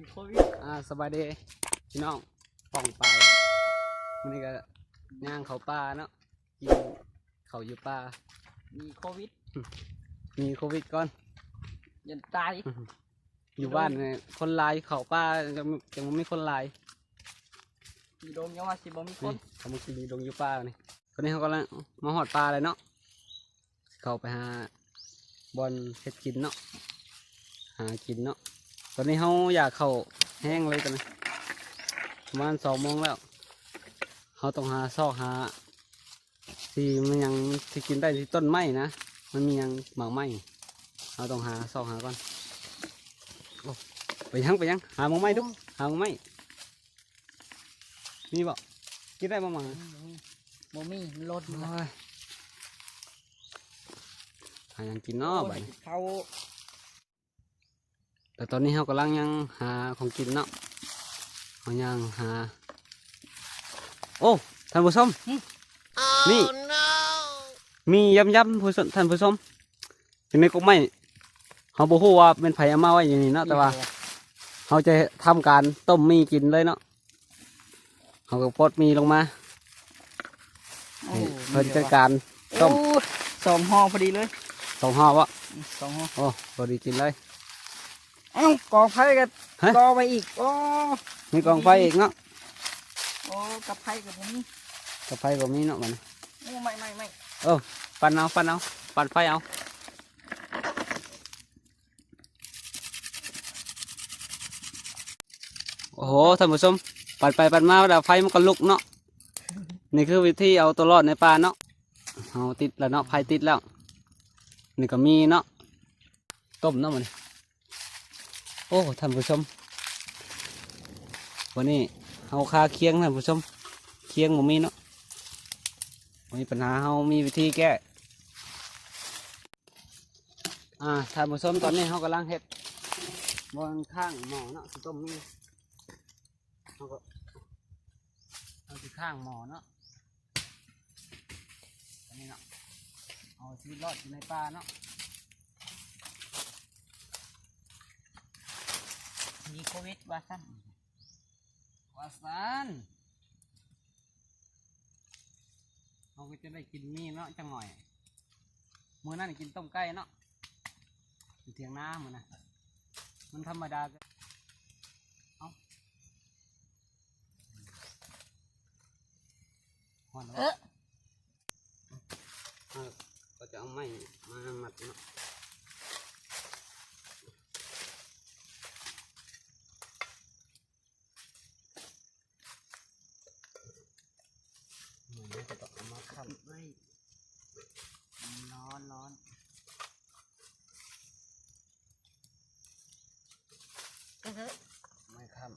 ໂຄວິດ ອ່າ ສະບາຍດີພີ່ນ້ອງປ້ອງປາຍ ມື້ນີ້ກໍຍ່າງເຂົ້າປ່າເນາະ ກິນເຂົ້າຢູ່ປ່າ ມີໂຄວິດ ມີໂຄວິດກ່ອນ ຢ້ານຕາຍ ຢູ່ບ້ານນີ້ຄົນຫຼາຍ ເຂົ້າປ່າຈັ່ງ ຈັ່ງບໍ່ມີຄົນຫຼາຍ ຢູ່ດົງຍັງວ່າຊິບໍ່ມີຄົນ ເຂົາມາກິນຢູ່ດົງຢູ່ປ່ານີ້ ຕອນນີ້ເຮົາກຳລັງມາຮອດປ່າແລ້ວເນາະ ເຂົ້າໄປຫາບ່ອນເຮັດກິນເນາະ ຫາກິນເນາະ ຕອນນີ້ເຮົາຢາກເຂົ້າແຮງເລີຍຕອນນີ້ ປະມານສອງໂມງແລ້ວ ເຮົາຕ້ອງຫາຊອກຫາ ຊິມີຫຍັງຊິກິນໄດ້ ຊິຕົ້ນໄມ້ນະ ມັນມີຫຍັງ ໝາກໄມ້ ເຮົາຕ້ອງຫາຊອກຫາກ່ອນ ໂອ້ ໄປຫຍັງ ໄປຫຍັງ ຫາໝາກໄມ້ດຸ ຫາໝາກໄມ້ ມີບໍ່? ກິນໄດ້ບໍ່ໝາກ? ບໍ່ມີ ມັນຫຼົ່ນ ໂອ້ຍ ຫາຫຍັງກິນເນາະ ໂອ້ຍ ບາດນີ້ ເຂົ້າ ແຕ່ຕອນນີ້ເຮົາກຳລັງຍ່າງຫາຂອງກິນເນາະ ເຮົາຍ່າງຫາ ໂອ້ ທ່ານຜູ້ຊົມ ຫຶ ນີ້ ມີຢຳໆ ຜູ້ຊົມ ທ່ານຜູ້ຊົມ ຢູ່ໃນກົກໄມ້ ເຮົາບໍ່ຮູ້ວ່າແມ່ນໃຜເອົາມາໄວ້ຢູ່ນີ້ເນາະ ແຕ່ວ່າເຮົາຈະທຳການຕົ້ມໝີ່ກິນເລີຍເນາະ ເຮົາກໍປົດໝີ່ລົງມາ ໂອ້ ໃຫ້ເພິ່ນຈັດການຕົ້ມ ໂອ້ ສອງຫໍ່ພໍດີເລີຍ ສອງຫໍ່ບໍ່? ອືມ ສອງຫໍ່ ໂອ້ ພໍດີກິນເລີຍ ເອົ້າ ກອງໄຟກໍ ຮະ ກໍ່ໄວ້ອີກ ໂອ້ ມີກອງໄຟອີກເນາະ ໂອ້ ກັບໄຟກໍບໍ່ມີ ກັບໄຟກໍມີເນາະ ບັດນີ້ ໂອ້ ໄມ້ ໄມ້ ໄມ້ ເອີ ປັ່ນເອົາ ປັ່ນເອົາ ປັ່ນໄຟເອົາ ໂອ້ໂຫ ທ່ານຜູ້ຊົມ ປັ່ນໄປປັ່ນມາ ແລ້ວໄຟມັນກໍລຸກເນາະ ນີ້ຄືວິທີເອົາຕົວລອດໃນປ່າເນາະ ເຮົາຕິດແລ້ວເນາະ ໄຟຕິດແລ້ວ ນີ້ກໍມີເນາະ ຕົ້ມເນາະມື້ນີ້ ໂອ້ ທ່ານຜູ້ຊົມ ມື້ນີ້ເຮົາຄາຄຽງ ທ່ານຜູ້ຊົມ ຄຽງບໍ່ມີເນາະ ບໍ່ມີປັນຫາ ເຮົາມີວິທີແກ້ ອ່າ ທ່ານຜູ້ຊົມ ຕອນນີ້ເຮົາກຳລັງເຮັດບ່ອນຂ້າງໝໍ້ເນາະ ຊິຕົ້ມໝີ່ ເຮົາກໍ ເຮົາຊິຂ້າງໝໍ້ເນາະ ອັນນີ້ເນາະ ເອົາຊີວິດລອດຢູ່ໃນປ່າເນາະ ມີໂຄວິດວ່າຊັ້ນ ວ່າຊັ້ນ ເຮົາກໍຈະໄດ້ກິນໝີ່ເນາະຈັກໜ້ອຍ ມື້ນັ້ນກິນຕົ້ມໄກ່ເນາະ ຢູ່ຖຽງນາມື້ນັ້ນ ມັນທຳມະດາ ເອົ້າ ຮ້ອນແລ້ວ ເອີ ເຮົາກໍຈະເອົາໄມ້ມາມັດເນາະ ມັນກໍຕ້ອງເອົາມາຄ້ຳໄວ້ ມັນຮ້ອນ ຮ້ອນ ເອີ ໄມ້ຄ້ຳ.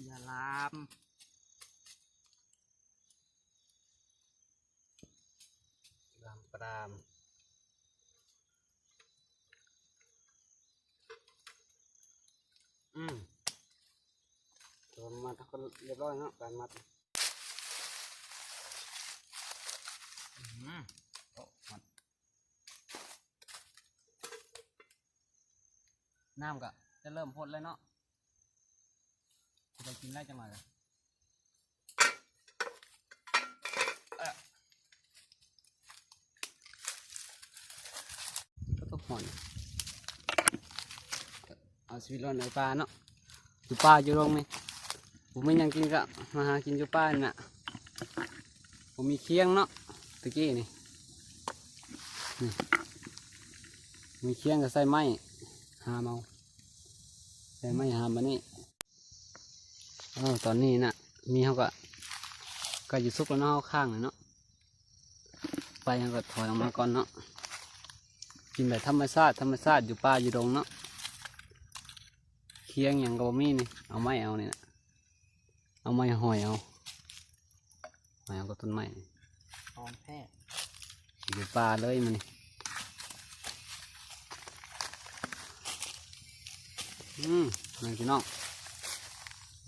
ຢ່າລາມ ລາມປາມ ອືມ ມັດກໍຮຽບຮ້ອຍເນາະ ການມັດ ອືມ ໂອ້ ມັດ ນ້ຳກໍຈະເລີ່ມພົດແລ້ວເນາະ ຊິໄດ້ກິນໄດ້ຈັກໜ້ອຍລະ ເອີ ກໍຕ້ອງຮ້ອນ ເອົາຊີວິດລອດໃນປ່າເນາະ ຢູ່ປ່າຢູ່ດົງນີ້ ບໍ່ມີຫຍັງກິນກໍມາຫາກິນຢູ່ປ່ານີ້ນະ ບໍ່ມີຄຽງເນາະ ຕະກີ້ນີ້ ນີ້ ມີຄຽງກໍໃຊ້ໄມ້ຫາມເອົາ ໃຊ້ໄມ້ຫາມບາດນີ້ ເອີ ຕອນນີ້ນະ ໝີ່ເຮົາກໍໃກ້ຈະສຸກແລ້ວເນາະ ເຮົາຄ້າງແລ້ວເນາະ ໄຟເຮົາກໍຖອຍອອກມາກ່ອນເນາະ ກິນແບບທຳມະຊາດ ທຳມະຊາດ ຢູ່ປ່າຢູ່ດົງເນາະ ຄຽງຫຍັງກໍບໍ່ມີນີ້ ເອົາໄມ້ເອົານີ້ນະ ເອົາໄມ້ຫອຍເອົາ ຫອຍເອົາກັບຕົ້ນໄມ້ ຂອງແທ້ ຊິຢູ່ປ່າເລີຍມື້ນີ້. ອືມ ນີ້ພີ່ນ້ອງ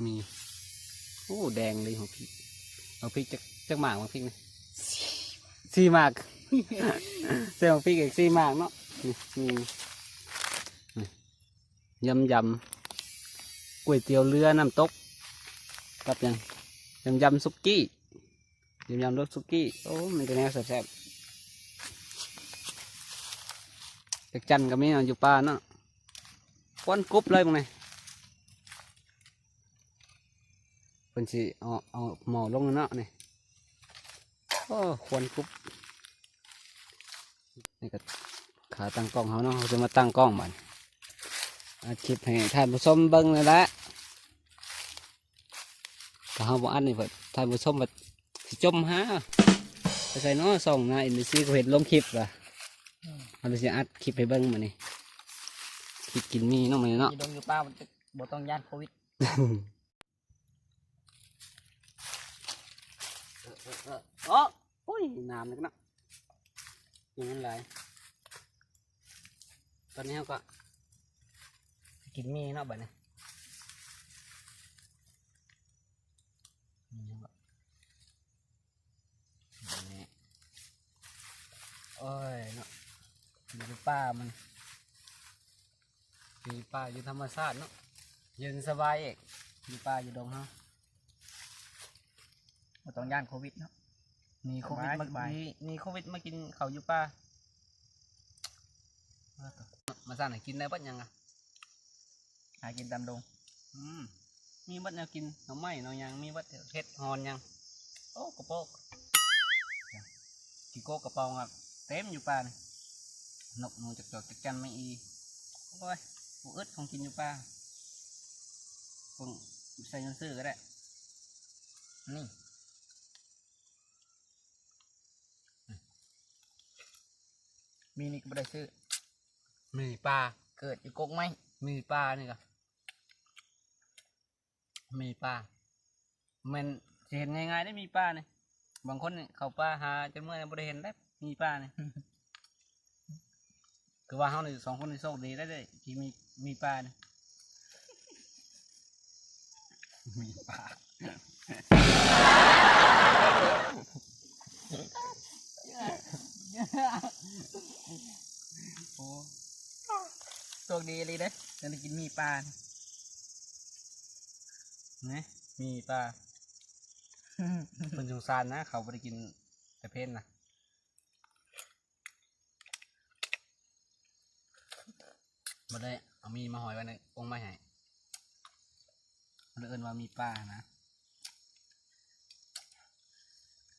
ນີ້ ໂອ້ ແດງເລີຍ ໝາກພິກ. ໝາກພິກຈັກ ຈັກໝາກ ໝາກພິກນີ້? ສີ່ໝາກ ໃສ່ໝາກພິກອີກສີ່ໝາກເນາະ. ນີ້ ນີ້ ນີ້ ຍຳໆ ກ໋ວຍຕຽວເຮືອນ້ຳຕົກ ກັບຫຍັງ ຍຳໆ ສຸກີ້ ຍຳໆ ລົດສຸກີ້. ໂອ້ ມີແຕ່ແນວແຊບໆ ຈັກຈັ່ນກໍມີເນາະ ຢູ່ປ່າເນາະ. ຄວັນກຸບເລີຍບາດນີ້ ເພິ່ນຊິເອົາ ເອົາໝໍ້ລົງແລ້ວເນາະນີ້. ໂອ້ ຄວັນກຸບ. ນີ້ກໍຂາຕັ້ງກ້ອງເຮົາເນາະ ເຮົາຈະມາຕັ້ງກ້ອງບາດນີ້ ອັດຄລິບໃຫ້ທ່ານຜູ້ຊົມເບິ່ງນີ້ແຫຼະ. ຖ້າເຮົາບໍ່ອັດນີ້ ທ່ານຜູ້ຊົມກໍຊິຈົ່ມຫາ ໄປໃສເນາະ ຊ່ອງນາອິນດີຊີ ກໍເຫັນລົງຄລິບວ່າ ເຮົາຊິອັດຄລິບໃຫ້ເບິ່ງມື້ນີ້ ຄລິບກິນໝີ່ເນາະ ມື້ນີ້ເນາະ. ຢູ່ດົງຢູ່ປ່າ ບໍ່ຕ້ອງຢ້ານໂຄວິດ. ເອີ ເອີ ເອີ ໂອ້ ໂອ້ຍ ນ້ຳນີ້ເນາະ ກິນມັນຫຼາຍ. ຕອນນີ້ເຮົາກໍກິນໝີ່ເນາະ ບາດນີ້. ໂອ້ຍເນາະ ຢູ່ປ່າມັນ ຢູ່ປ່າ ຢູ່ທຳມະຊາດເນາະ ເຢັນສະບາຍເອງ ຢູ່ປ່າຢູ່ດົງເຮົາ ບໍ່ຕ້ອງຢ້ານໂຄວິດເນາະ. ໜີໂຄວິດມາ ສະບາຍ ໜີ ໜີໂຄວິດມາກິນເຂົ້າຢູ່ປ່າ. ມາສ້າງໃຫ້ກິນໄດ້ເບິດຫຍັງອະ ຫາກິນຕາມດົງ. ອືມ ມີເບິດແນວກິນ ໜໍ່ໄມ້ໜໍ່ຫຍັງ ມີເບິດ ເຫັດຫອນຫຍັງ. ໂອ້ ກະໂປກ ຂີ້ໂກກກະປອງອະ ເຕັມຢູ່ປ່ານີ້. ນົກໜູຈັກຈອກຈັກຈັ່ນມາອີ່. ໂອ້ຍ ບໍ່ອຶດຂອງກິນຢູ່ປ່າ ເບິ່ງໃສ່ເງິນຊື້ກໍໄດ້. ນີ້ ມີນີ້ກໍບໍ່ໄດ້ຊື້ ໝີ່ປ່າ ເກີດຢູ່ກົກໄມ້. ໝີ່ປ່ານີ້ກະ ໝີ່ປ່າ ແມ່ນຊິເຫັນງ່າຍໆເດ້ ໝີ່ປ່ານີ້. ບາງຄົນນີ້ເຂົ້າປ່າຫາຈົນເມື່ອຍ ບໍ່ໄດ້ເຫັນເດ້ ໝີ່ປ່ານີ້. ຄືວ່າເຮົານີ້ສອງຄົນນີ້ໂຊກດີໄດ້ ໄດ້ກິນໝີ່ ໝີ່ປ່ານີ້. ໝີ່ປ່າ ໂອ້ ໂຊກດີອີ່ຫຼີເດ້ ໄດ້ກິນໝີ່ປ່ານີ້. ນີ້ ໝີ່ປ່າ ເພິ່ນສົງສານນະ ເຂົາບໍ່ໄດ້ກິນແຕ່ເພນນະ. ບໍ່ໄດ້ເອົາໝີ່ມາຫ້ອຍໄວ້ໃນກົງໄມ້ໃຫ້ ເພິ່ນເອີ້ນວ່າໝີ່ປ່ານະ.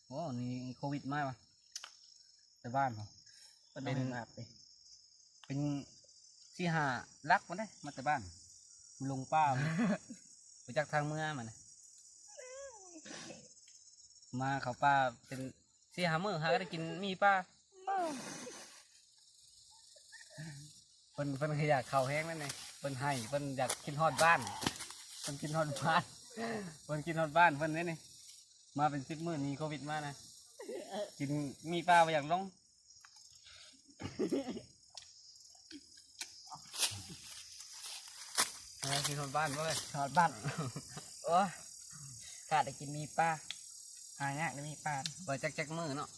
ໂອ້ ນີ້ໂຄວິດມາຫວາ ແຕ່ບ້ານພຸ້ນ ເປັນ ເປັນ ເປັນສີ່ຫ້າຫຼັກພຸ້ນເດ້ ມາແຕ່ບ້ານ ລົງປ່າ ບໍ່ຈັກທາງເມືອມັນ ມາເຂົ້າປ່າເປັນ ສີ່ຫ້າມື້ຫາກໍໄດ້ກິນໝີ່ປ່າ. ເພິ່ນ ເພິ່ນຄືຢາກເຂົ້າແຮງນັ້ນນີ້ ເພິ່ນໄຫ້ ເພິ່ນຢາກຄິດຮອດບ້ານ ເພິ່ນຄິດຮອດບ້ານ ເພິ່ນຄິດຮອດບ້ານເພິ່ນເດ້ນີ້. ມາເປັນສິບມື້ ໜີໂຄວິດມານະ ກິນໝີ່ປ່າບໍ່ຢາກລົງ. ເອີ ຊິຮອດບ້ານບໍ່ເອີຍ? ຮອດບ້ານ. ໂອ້ຍ ຖ້າໄດ້ກິນໝີ່ປ່າ ຫາຍາກເດ້ໝີ່ປ່າ. ບໍ່ຈັກຈັກມື້ເນາະ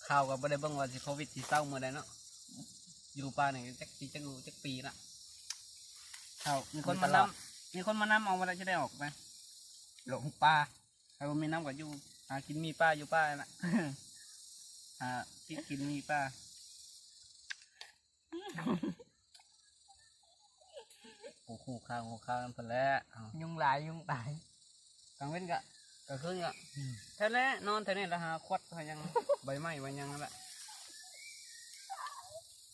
ຂ່າວກໍບໍ່ໄດ້ເບິ່ງວ່າຊິໂຄວິດຊິເຊົາມື້ໃດເນາະ. ຢູ່ປ່ານີ້ຈັກຊິຈັກຢູ່ຈັກປີລະ. ເຂົາມີຄົນມານຳ ມີຄົນມານຳເອົາ ວ່າຈະໄດ້ອອກໄປ ຫຼົງປ່າ. ໃຜບໍ່ມີນຳກໍຢູ່ ຫາກິນໝີ່ປ່າຢູ່ປ່າຫັ້ນລະ ຫາກິນໝີ່ປ່າ. ໂອ້ໂຫ ຂ້າງຫົວຂ້າງນັ້ນພຸ້ນແຫຼະ ຍຸງຫຼາຍ ຍຸງຫຼາຍ. ກາງເວັນກະ ກາງຄືນກະ ອືມ ແຖວແຫຼະ ນອນແຖວນີ້ລະ ຫາຂວັດຫາຫຍັງ ໃບໄມ້ໃບຫຍັງຫັ້ນແຫຼະ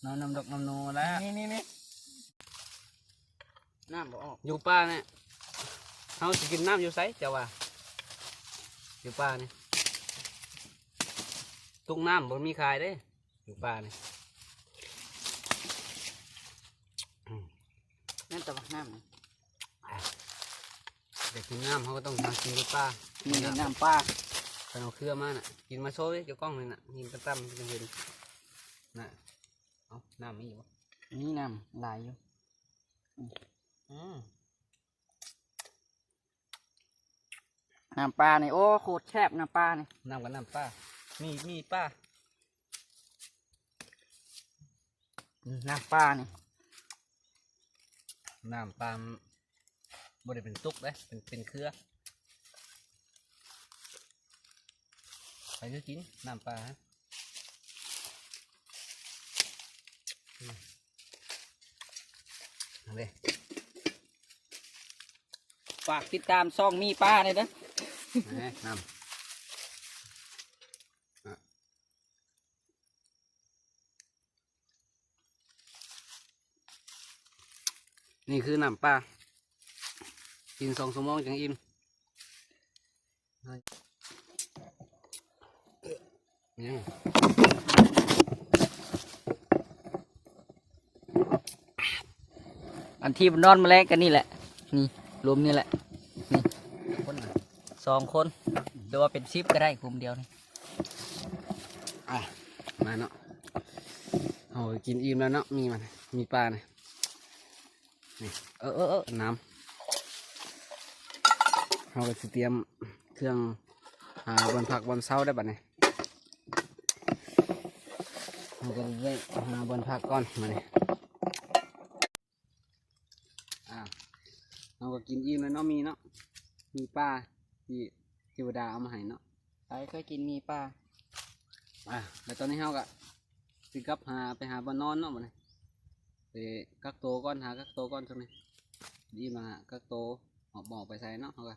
ນອນນຳດົກນຳໂນແຫຼະ. ນີ້ໆໆ ນ້ຳບໍ່ອອກ. ຢູ່ປ່ານີ້ ເຮົາຊິກິນນ້ຳຢູ່ໃສເຈົ້າວ່າ? ຢູ່ປ່ານີ້ ຕຸກນ້ຳບໍ່ມີຂາຍເດ້ ຢູ່ປ່ານີ້. ອືມ ນັ້ນແຕ່ວ່ານ້ຳ ຢາກກິນນ້ຳ ເຮົາກໍຕ້ອງຫາກິນຢູ່ປ່າ. ນີ້ນ້ຳປ່າ. ເພິ່ນເອົາເຄືອມານະ ກິນມາໂຊເດ້ ເຈົ້າກ້ອງນີ້ນະ ຍິງຕຳໆ ເພິ່ນເຫັນນະ. ເອົາ ນ້ຳມີຢູ່ບໍ່? ມີນ້ຳຫຼາຍຢູ່. ອືມ ນ້ຳປານີ້ ໂອ້ ໂຄດແຊບ ນ້ຳປານີ້. ນ້ຳກັບນ້ຳປາ ມີ ມີປາ ອືມ ນ້ຳປານີ້ ນ້ຳປາ ບໍ່ໄດ້ເປັນຕຸກເດ້ ເປັນ ເປັນເຄືອ. ໃຜຄືກິນນ້ຳປາ ຮະ? ອືມ ເອົາເດ້. ຝາກຕິດຕາມຊ່ອງມີປາແດ່ເດີ. ແໝ ນ້ຳ ນີ້ຄືນ້ຳປາ ກິນສອງຊົ່ວໂມງຈັ່ງອີ່ມ. ຍັງ ອັນທີ່ມັນນອນມາແລງກັນນີ້ແຫຼະ ນີ້ ລວມນີ້ແຫຼະ ນີ້ ຈັກຄົນນະ? ສອງຄົນ ຫຼືວ່າເປັນສິບກໍໄດ້ ກຸ່ມດຽວນີ້. ອ່ະ ມາເນາະ ເຮົາກິນອີ່ມແລ້ວເນາະ ມີມັນ ມີປານະ ນີ້ ເອີ ເອີ ເອີ ນ້ຳ ເຮົາກໍຊິຕຽມເຄື່ອງ ຫາບ່ອນພັກບ່ອນເຊົາໄດ້ບັດນີ້. ເຮົາກໍໄດ້ຫາບ່ອນພັກກ່ອນບັດນີ້. ອ່າ ເຮົາກໍກິນອີ່ມແລ້ວເນາະ ມີເນາະ ມີປາທີ່ເທວະດາເອົາມາໃຫ້ເນາະ. ໃຜເຄີຍກິນໝີ່ປ່າ? ອ່າ ແລ້ວຕອນນີ້ເຮົາກໍຊິກັບຫາ ໄປຫາບ່ອນນອນເນາະບັດນີ້. ໄປກັກໂຕກ່ອນ ຫາກັກໂຕກ່ອນຊ່ວງນີ້. ອີ່ມແລ້ວຫາກັກໂຕ ອອກບໍ່ອອກໄປໃສເນາະ. ເຮົາກໍ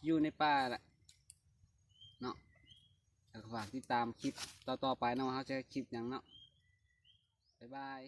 ຢູ່ໃນປ່າແຫຼະເນາະ. ແລ້ວກໍຝາກຕິດຕາມຄລິບຕໍ່ໆໄປເນາະ ວ່າເຮົາຈະເຮັດຄລິບຫຍັງເນາະ. ບາຍບາຍ.